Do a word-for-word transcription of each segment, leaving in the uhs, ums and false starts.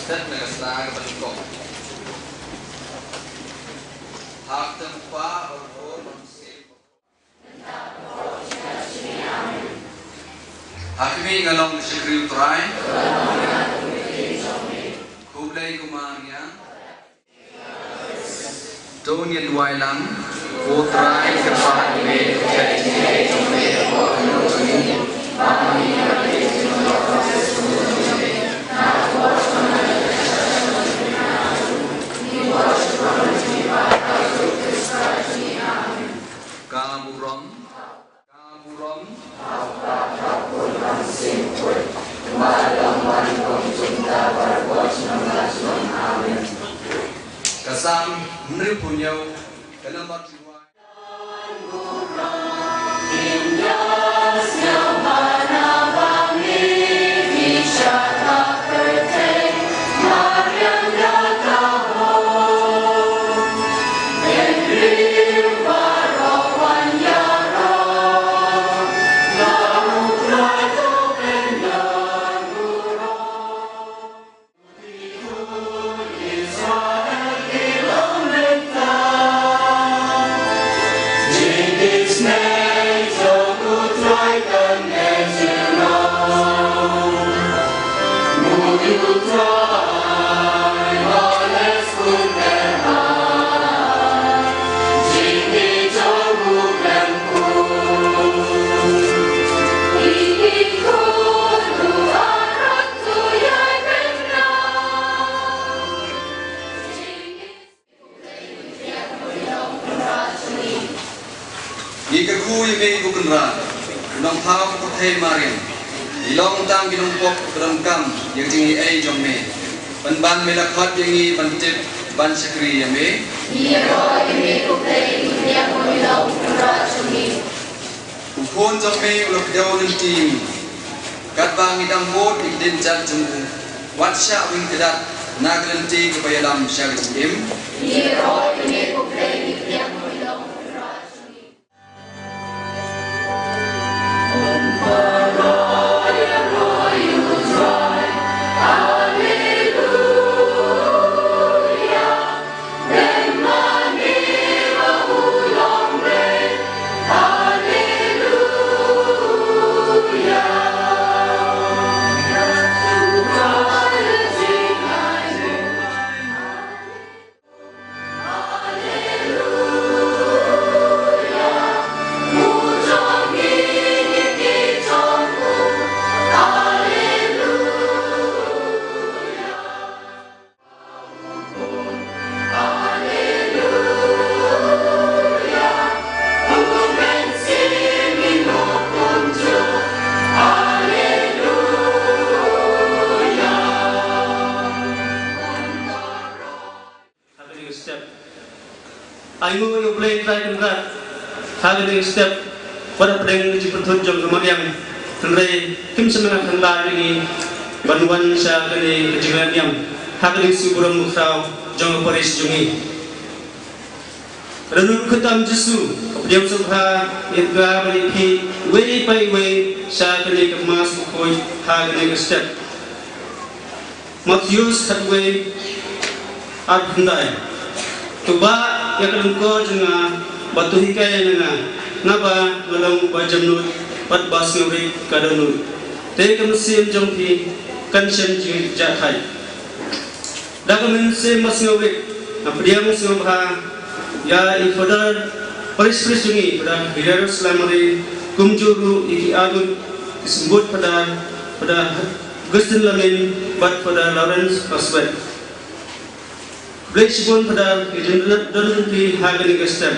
Set na ka sla ka ban kong. Hap tang pa or or ban save. Ha khmih nga long ka shakri U Trai. Khublei ko Maria. To ngin duwai lang. Ko Trai, kyrpad ïa me. Ka burom. Ka burom. Ka Salm hynriewphew hynñiew, ka number Ngi kyrkhu ïa me ko Kynrad, u nongthaw ka pyrthei mariang. Ngi long tang ki nongpop ba donkam ïa ka jingaiei jong me. Pynban me la khot ïa ngi ban tip, ban shakri ïa me. Ngi ïaroh ïa me ko Blei, ngi pdiang ba me long u Kynrad jong ngi. U Khun jong me u la kdew lynti ïa ngi. Katba ngi dang bud ïa ki dienjat jong u, wat shah weng kdat na ka lynti kaba ïalam sha ka jingim. Ngi ïaroh ïa me ko Blei, ngi pdiang ba me long u Kynrad jong ngi. Ha kane ka step, ai nguh ïa U Blei Trai Kynrad ha kane ka step, wat hapdeng ka jingpynthut jong ka mariang, hynrei kim shym la kynlad ïa ngi ban wan sha kane ka jingïalam ha kane ka sngi burom bakhraw jong ka parish jong ngi. Ka dohnud khamtam Jisu, ka pdiang sngewbha ïa ka ba ïa phi iwei pa iwei sha kane ka Mass bakhuid ha kane ka step. Mathaios khatwei, arphew khyndai. To bah ïa ka lyngkor jong nga bad to hikai ïa nga, naba nga long uba jemnud bad ba sngewrit ka dohnud. Te ka mynsiem jong phi kan shem jingjahthait. Da ka mynsiem ba sngewrit nga pdiang sngewbha ïa i Father Parish Priest jong ngi, Father Hilarius Lamare, kumjuh ruh ïa ki arngut ki symbud Father, Father Augustine Lamin bad Father Lawrence Aswet. Khublei shibun Father ïa ka jingdon lynti ha kane ka step.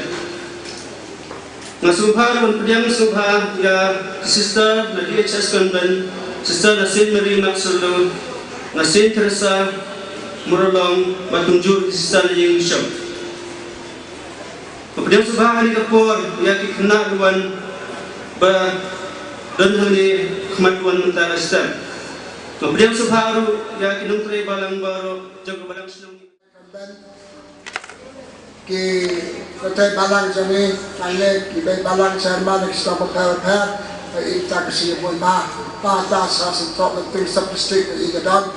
Nga sngewbha ruh ban pdiang sngewbha ïa ki sister na D H S Convent, sister na Saint Mary Matsulu, na Saint Teresa Muralong bad kumjuh ki sister na ïing bishop. Nga pdiang sngewbha ha kane ka por ïa ki khynnah ruh wan ba don hangne khmat wan mynta ka step. Nga pdiang sngewbha ruh ïa ki nongtrei balang baroh jong ka balang shnong. Ki kynthei balang jong ngi, nangne ki bei balang chairman ki shnong bapher bapher, i ta ka sngi bun ba, ba ta sa sngewthuh ban tieng sub district i ka don.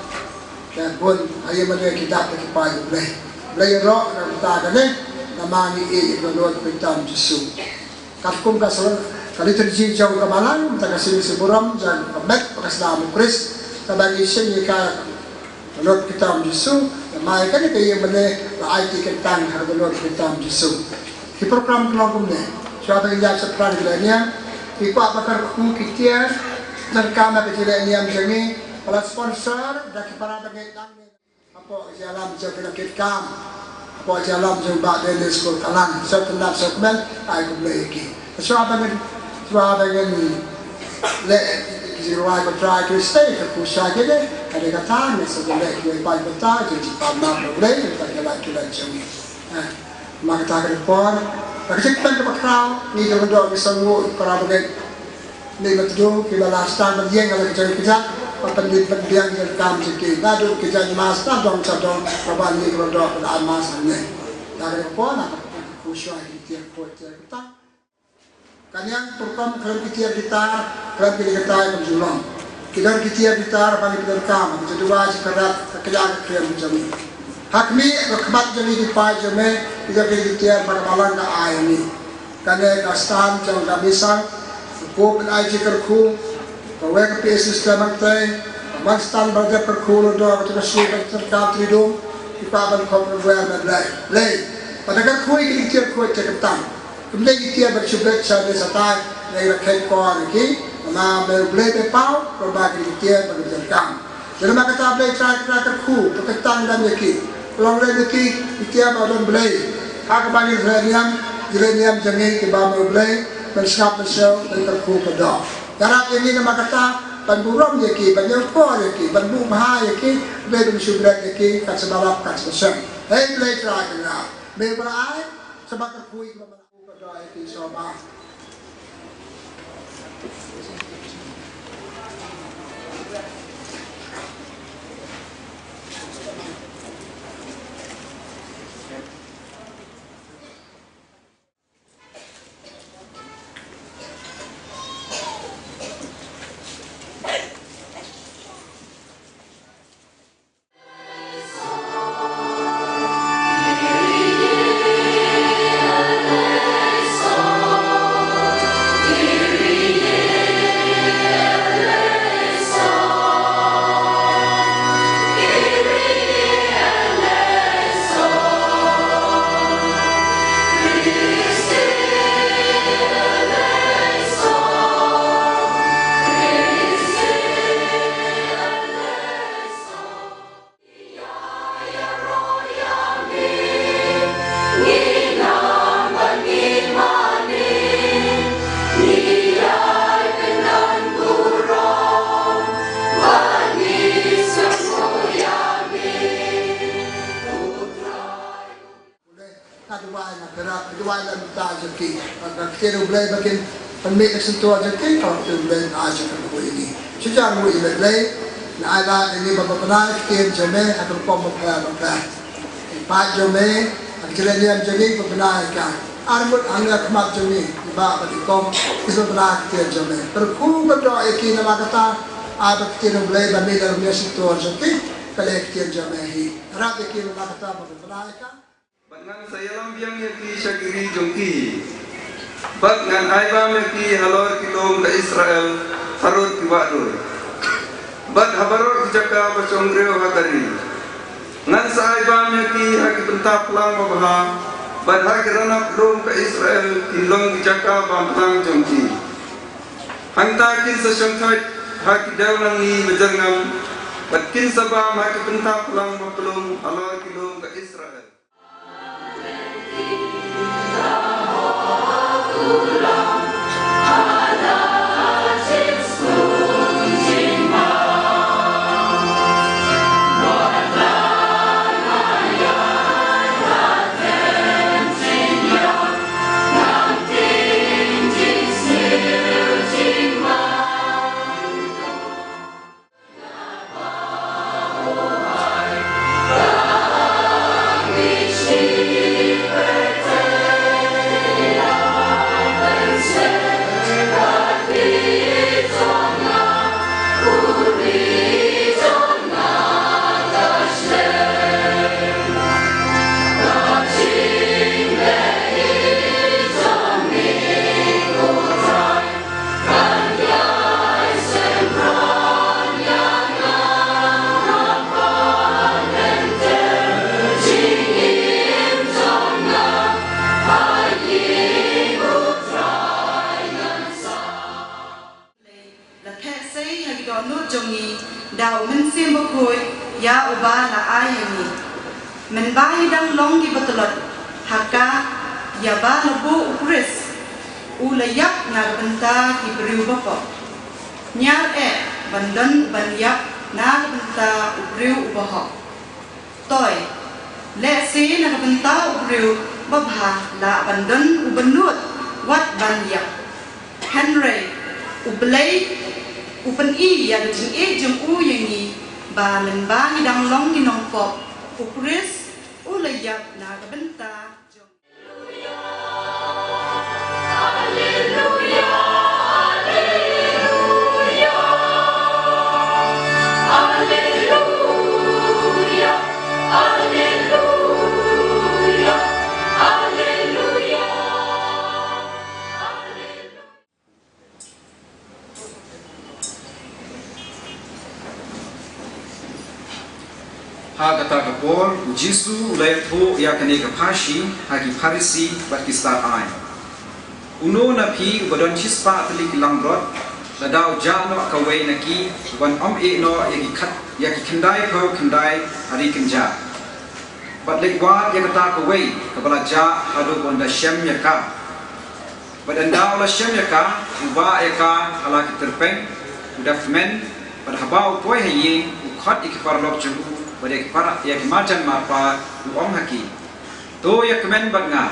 Te bun ha ïing mane ki dap da ki paid U Blei. Blei ïaroh na ka bynta kane namar ngi ïeit ïa ka dohnud kyrteng Jisu. Katkum ka sala ka liturgi jong ka balang, ta ka sing sing burom jong ka met bad ka snam U Khrist, kaba ngi shim ïa ka dohnud kyrteng Jisu. Namar kane ka ïing mane la aiti kyntang ha ka dohnud kyrteng Jisu. Ki program ki long kumne. Shuwa ba ngin ïa shaphrang ki lehniam, ngi kwah ban kyrkhu ki tiar donkam ha ka jingïaid niam jong ngi, ba la sponsor da ki para bangeit nangne. Hapoh ka jingïalam jong ki nongkitkam, hapoh ka jingïalam jong Bah Dennis Kurkalang, Sir Tendang Sir Kmen, ai khublei ïa ki. Shuwa ba ngin, shuwa ba ngin leh ki jingrwai ba Trai Khrist, kyrkhu sha ki ne, ka dei kata, ngin sa leh ki wei paid bynta, jong jingpynmap na U Blei, bad ki lad ki lad jong ngi. Eh, ma kata ka dei por, ba ka jingpynmap kaba khraw, ngi ka dei ngi sngewbha para bangeit. Ngi ba tdu kiba la sdang ban ïeng ha la ka jong ka jait, ba pynbit pynbiang ïa ka kam jong ki. Naduh ki jait mass, na dong sha dong, ba ban ngi ka dei ban ai mass hangne. Da ka dei por, na ka dei por shuwa ki tiar por tiar kita. Ka niang pyrkhat khlem ki tiar ki tar, khlem ki tiar ki tar ban ju long. Ki don ki tiar ki tar ban ki donkam, ki ju duwai ki kyrpad, ka kylliang ka khlem jong ngi. Ha khmih, ha khmat jong ngi ki paid jong me, ki don ki tiar ba ka balang ka ai ngi. Kane ka stand jong ka misa, ko pyn ai jingkyrkhu, kawei ka P A C system hangtei, ka ban stand ba dep kyrkhu lyngdoh ka jong ka shnong ba ka Tridum, ki paid ban khop ban wer na Blei. Blei, ba da kyrkhu ïa ki tiar khuid te kyntang. Kumne ki tiar ba shu bret sha ne sha tai, ne rakhe ko ne ki, namar ba Blei ba paw, ba ba ki tiar ba ki donkam. Te namar kata Blei Trai Trai kyrkhu, ba kyntang dang ïa ki. Long lem ïa ki, ki tiar ba don Blei. Ha kaba ngi leh niam, ngi leh niam jong ngi kiba me Blei, ban sngap ban sngewthuh, ban kyrkhu ka doh. Ïarap ïa ngi namar kata, ban burom ïa ki, ban ïoh por ïa ki, ban buh bha ïa ki, Blei ban shu bret ïa ki, kat sha ba lap, kat sha ba sem. Hei Blei Trai Trai. Me ba ai, sha ba kyrkhu ïa ki ba Nga duwai, nga kyrpad, nga duwai na ka bynta jong ki. Ba ka ktien U Blei ba kin pynmih da ka shyntur jong ki, ka ktien U Blei na jong ka, kyrkhu ïa ngi. Shu jar ruh ïa U Blei, na ai lad ïa ngi ba, ba pynbna ïa ka ktien jong me ha ka rukom ba pher ba pher. Ki paid jong me, ha ka jingïaid niam jong ngi, ba pynbna ïa ka. Ar ngut hangne ha khmat jong ngi, i bah bad i kong, ki ba pynbna ïa ka ktien jong me. Kyrkhu kyrdoh ïa ki namar kata, ai ba ka ktien U Blei ba mih na ka shyntur jong ki, ka dei ka ktien jong me hi. Ïarap ïa ki namar kata ba pynbna ïa ka. Bad ngan sa ïalam biang ïa ki sha ki ri jong ki. Bad ngan ai bam ïa ki halor ki lum ka Israel, harud ki wahdur. Bad ha baroh ki jaka ba shong briew ha ka ri. Ngan sa ai bam ïa ki ha ki bynta phlang babha, bad ha ki ranab lum ka Israel, kin long ki jaka bam phlang jong ki. Hangta kin sa shongthait ha ki dew nangi ba jyrngam, bad kin sa bam ha ki bynta phlang ba pynlong halor ki lum ka Israel. jong ngi da U Mynsiem Bakhuid ïa uba la ai ha ngi. Mynba ngi dang long kiba tlot, ha ka ïa ba la buh U Khrist, u la ïap na ka bynta ki briew ba pop. Ñiar eh ban don ban ïap na ka bynta u briew uba hok. Toi, lehse na ka bynta u briew babha lah ban don u bynnud wat ban ïap. Hynrei U Blei u pyni ïa ka jingïeit jong u ïa ngi, ba mynba ngi dang long ki nongpop, U Khrist u la ïap na ka bynta jong ngi. Ha kata ka por, U Jisu u la ïathuh ïa kane ka pharshi ha ki Pharisi bad ki stad aiñ. Uno na phi uba don shispah tylli ki langbrot, lada u jah noh kawei na ki, u ban ym ïeh noh ïa ki khat, ïa ki khyndai phew khyndai ha ri kynjah? Bad leit wad ïa kata kawei kaba la jah haduh ba un da shem ïa ka. Bad ynda u la shem ïa ka, u bah ïa ka ha la ki tyrpeng, u da kmen, bad haba u poi ha ïing, u khot ïa ki paralok jong u bad ïa ki para, ïa ki marjan marpa, u ong ha ki: To ïa kmen bad nga,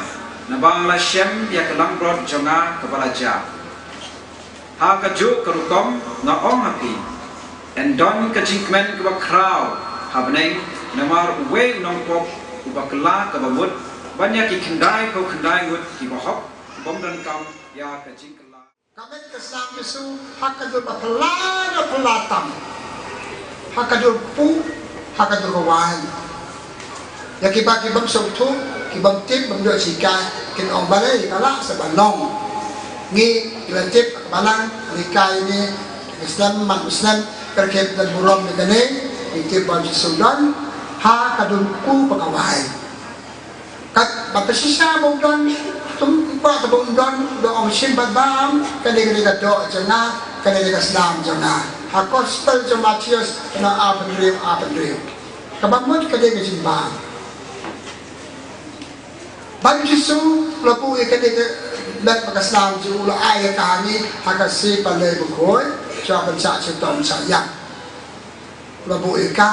naba nga la shem ïa ka langbrot jong nga kaba la jah. Ha kajuh ka rukom nga ong ha phi, yn don ka jingkmen kaba khraw ha bneng namar uwei u nongpop uba kylla kaba mut ban ïa ki khyndai phew khyndai ngut kiba hok, bym donkam ïa ka jingkylla. Ka met ka snam Jisu ha ka dur ba phylla, ba phylla tam. Ha ka dur kpu, ha ka dur kawei. Ïa kiba, ki bym sngewthuh, ki bym tip, bym ïoh shikai, kin ong balei ka lah sa ban long. Ngi, ngi la tip, ka balang, ngi kai ni, Muslim, man Muslim, ka rkhie da burom ni kane, ngi tip ba Jisu don ha ka dur kpu bad kawei. Kat ba pynshai ba u don, tum ba, ba u don, u don ong shim bad bam, kane, kane ka doh jong nga, kane, kane ka snam jong nga. Ha gospel jong Mathaios, lynnong arphew hynriew, arphew hynriew. Kaba mut kane ka jingbam. Bad u Jisu u la buh ïa kane ka met bad ka snam jong u, u la ai ïa ka ha ngi ha ka sngi Palei Bakhuid, shuwa ban shah shitom shah ïap. U la buh ïa ka,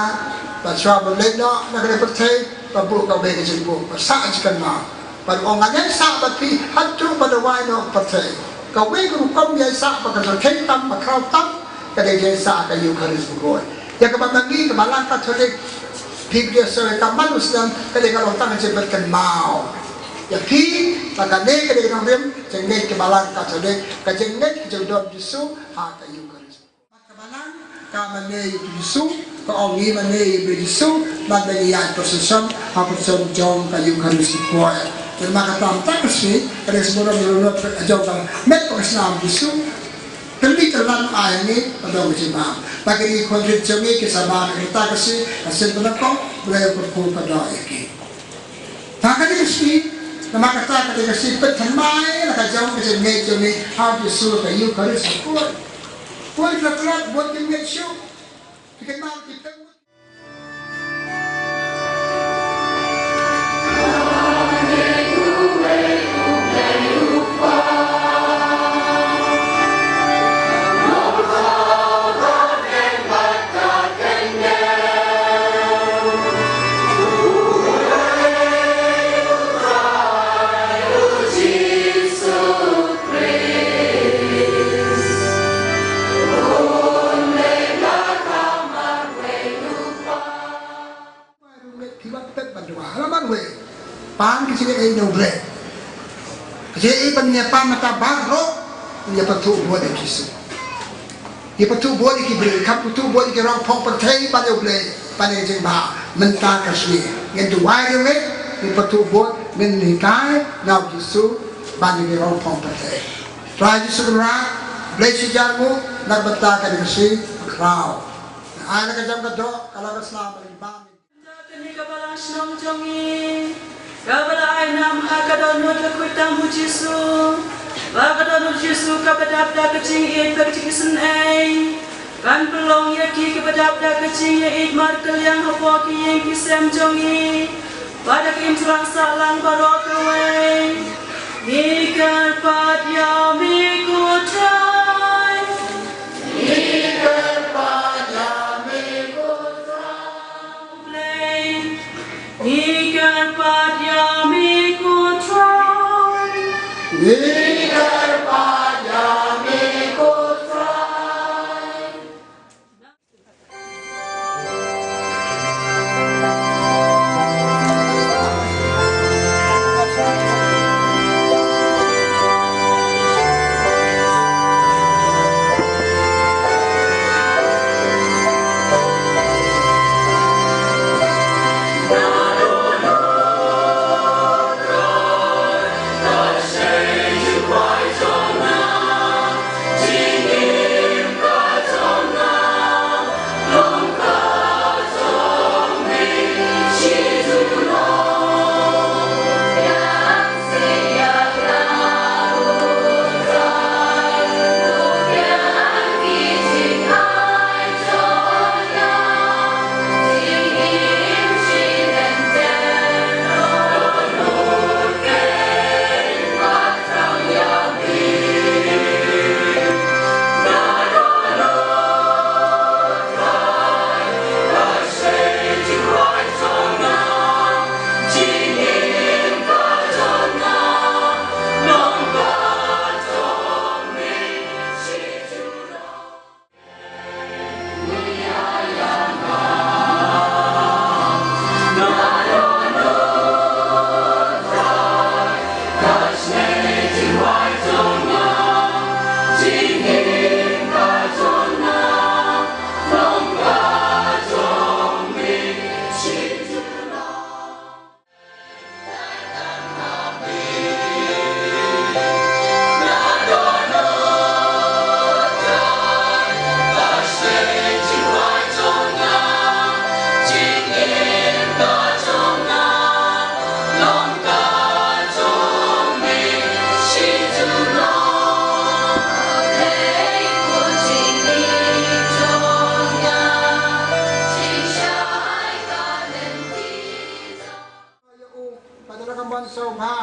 bad shuwa ban leit noh na kane ka pyrthei, u la buh kawei ka jingbuh, bad shah jingkynmaw. Bad u ong, ngan ïaisah bad phi haduh ba la wai noh ka pyrthei. Kawei ka rukom ïaisah ba ka jingkheiñ tam, ba khraw tam, ka dei ïaisah ka Eukharist Bakhuid. Ïa kaba ma ngi ka Balang Katholik, phi phi ïa sngewthuh ka man Muslim, ka dei ka long tang ka jingpynkynmaw ïa phi ba kane ka dei ka nongrim jingngeit ka Balang Katholik, ka jingngeit ka jingdon Jisu ha ka Eukharist. Ka Balang ka mane ïa u Jisu, ka ong ngi mane ïa u Jisu, bad ngi ïaid procession ha procession jong ka Eukharist Bakhuid. Te namar kata mynta ka sngi ka dei ka burom ïa u Jisu, jong ka met bad ka snam Jisu. Kane ka lam ai ngi, ka dei ka jingbam. Ba ki khun rit jong ngi ki sa bam ïa kata ka sngi, ka sien ka nyngkong, Blei u kyrkhu ka doh ïa ki. Ba kane ka sngi, namar kata kane ka sngi pynthymmai la ka jong ka jingngeit jong ngi ha u Jisu ka Eukharist Bakhuid. Bun ki la tlot, bun kim ngeit shuh. Ki kynmaw ki pynmut. Ki wan pep ban duwai, la ban wei. Pan ki jingïeit na U Blei. Ki jingïeit ban ïa pan mynta baroh, ïa pathuh bud ïa u Jisu. Ïa pathuh bud ïa ki briew, ïa pathuh bud ïa ki rong phong pyrthei ban ïa U Blei, ban ïa ka jingbha mynta ka sngi. Ngin duwai ïa u, ïa pathuh bud, ngin hikai na u Jisu ban ïa ki rong phong pyrthei. Trai Jisu Kynrad, Blei shi hajar nguh na ka bynta kane ka sngi khraw. Ai na ka jam ka doh, ka la ka snam, ka la ka bam. Kane ka balang shnong jong ngi, kaba la ai nam ha ka dohnud ka khuid tam u Jisu, ba ka dohnud u Jisu kaba dap da ka jingïeit bad ka jingisynei, Ban pynlong ïa ki kiba dap da ka jingïeit markylliang hapoh ki ïing ki sem jong ngi, bad da ka imlang sahlang baroh kawei. Ngi kyrpad ïa me ko Trai. Ngi kyrpad ïa me ko Trai. Ngi kyrpad ïa me ko Trai. Ngi kyrpad ïa me ko Trai. Ïa u, bad da ka mon sngewbha.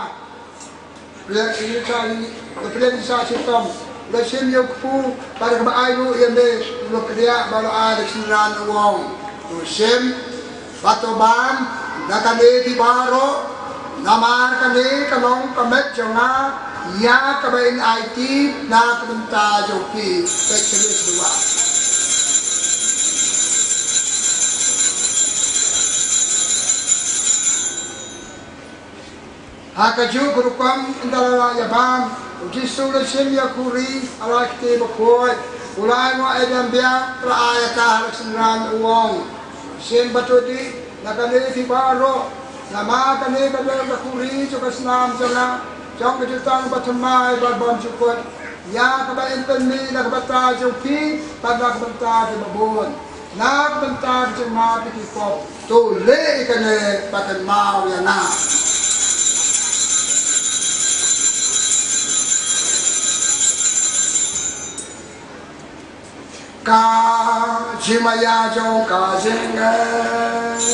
Pdiang ïa sa, pdiang ïa sa shitom. La shim ïa u kpu, bad da kaba ai ruh ïa me, u la kdiah, bad la ai da ka synran u ong. To shim, bad to bam, na kane phi baroh, namar kane ka long ka met jong nga, ïa kaba in aiti, na ka bynta jong phi. Peit sha ne sha ne. Ha kajuh ka rukom ynda la ïa bam, u Jisu u la shim ïa ka khuri ha la ka kti bakhuid, u la ai nguh, u la biang, u la ai ïa ka ha la ka synran u ong. Shim bad to dih na kane phi baroh, namar kane ka dei ka khuri jong ka snam jong nga, jong ka jutang bathymmai bad bymjukut, ïa kaba in pynmih na ka bynta jong phi bad na ka bynta kiba bun. Na ka bynta ka jingmap ïa ki pop, to leh ïa kane ban kynmaw ïa nga. Ka jingmaïa jong ka jingeh.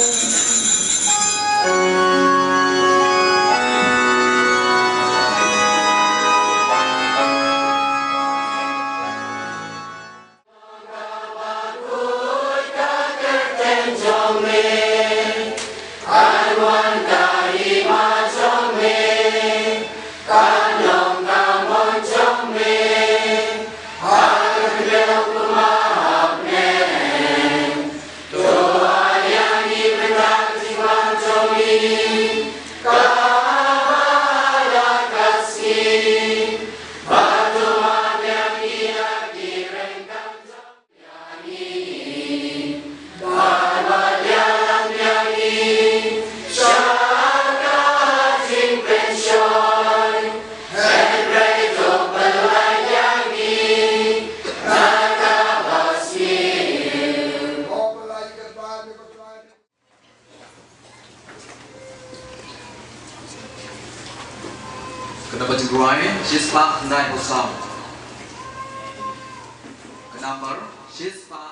Ka number jingduwai, shispah khyndai phew saw. Ka number, shispah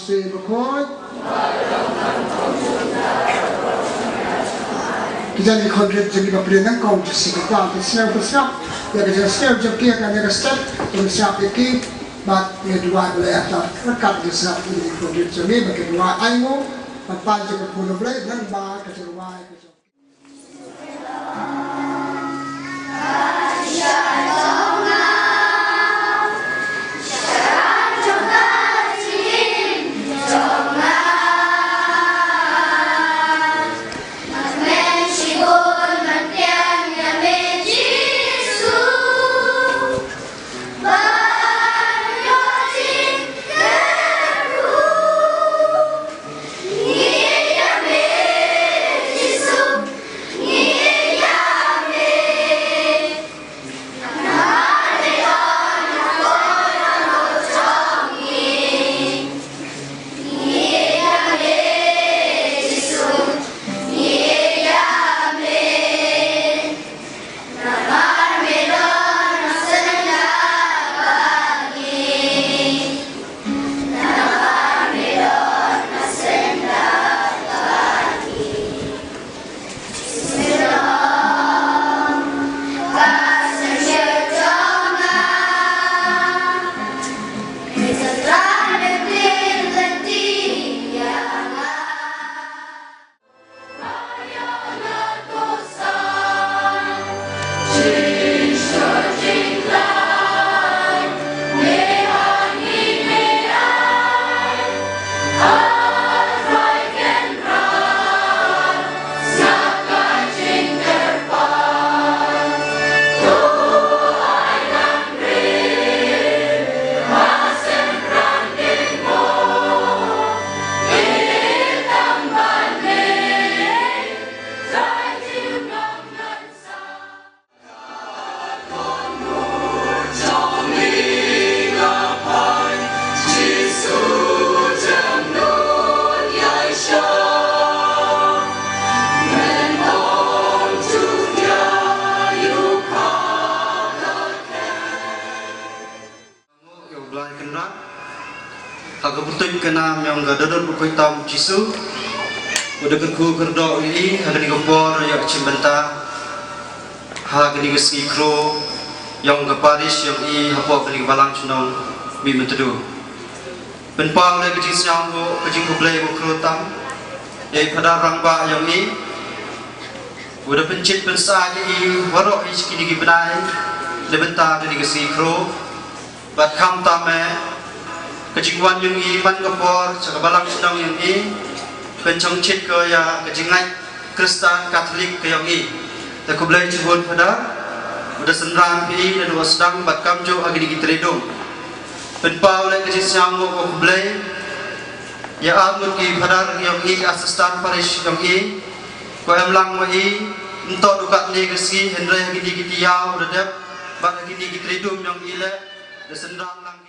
Shi bakhuid. Ki jong ngi khun rit jong ngi ba pyrshah nang kong jong shi, ki kwah ki sngew ki sngap ïa ka jingsngew jong ki ha kane ka step, ki sngap ïa ki. Bad ngi duwai ba la ïa ka ryngkat ki sngap ïa ki khun rit jong ngi ba ki duwai ai nguh ban pan jong ka pun U Blei, nang ba ka jingrwai ka jong Ïa U Blei Kynrad ha ka bynta ka nam jong ka dohnud bakhuid tam Jisu, u da kyrkhu kyrdoh ïa i ha kane ka por ïa ka shim bynta ha kane ka sngi Kro jong ka parish jong i hapoh kane ka balang shnong Mihmyntdu. Pynpaw leh ka jingsngewnguh, ka jingkhublei bakhuid tam ïa i Phadar rangbah jong i, u da pynshit pynsah ïa i waroh hi sha kine ki bnai na bynta kane ka sngi Kro. Bad khamtam eh ka jingwan jong i man ka por sha ka balang shnong jong i, pynshongshit ko ïa ka jingngeit Khristan Katholik ka jong i. Te khublei shibun Phadar, u da synran phi i naduh ba sdang bad kamjooh ha kine ki trei dum. Pynpaw leh ka jingsngewnguh ka khublei ïa arngut ki Phadar jong i, assistant parish jong i, ko em lang ma i ym toh du katne ka sngi hynrei ha kine ki tyiaw da dep bad ha kine ki trei dum jong i leh da synran lang.